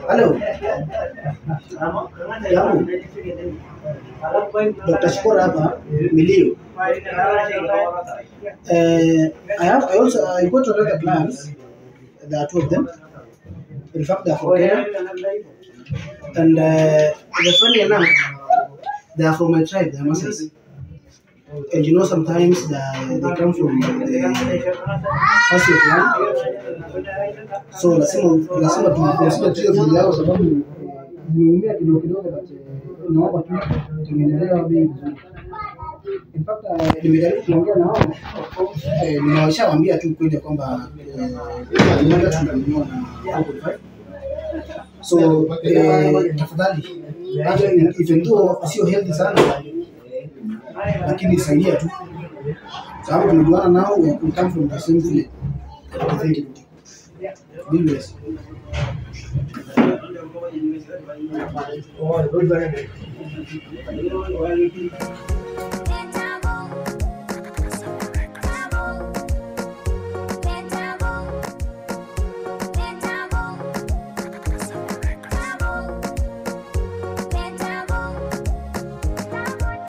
Hello. Dr. Shukura hapa Milio. I got another plans. There are two of them. In fact, they are from Kenya. And the funny enough, they are from my tribe, they are Maasai. And you know, sometimes they come from the Pasio clan. So lazima tuwe vile yao sababu nimeumia kidogo kidogo, but naomba tu tengenezea bei vizuri. In fact, nimejaribu kuongea na wao, nimewashawaambia tu kweli kwamba nimeenda tunanunua na 1.5. So tafadhali, hata even though sio healthy sana, lakini saidia tu sababu tumejuana nao, we come from the same village. Thank you. Be blessed.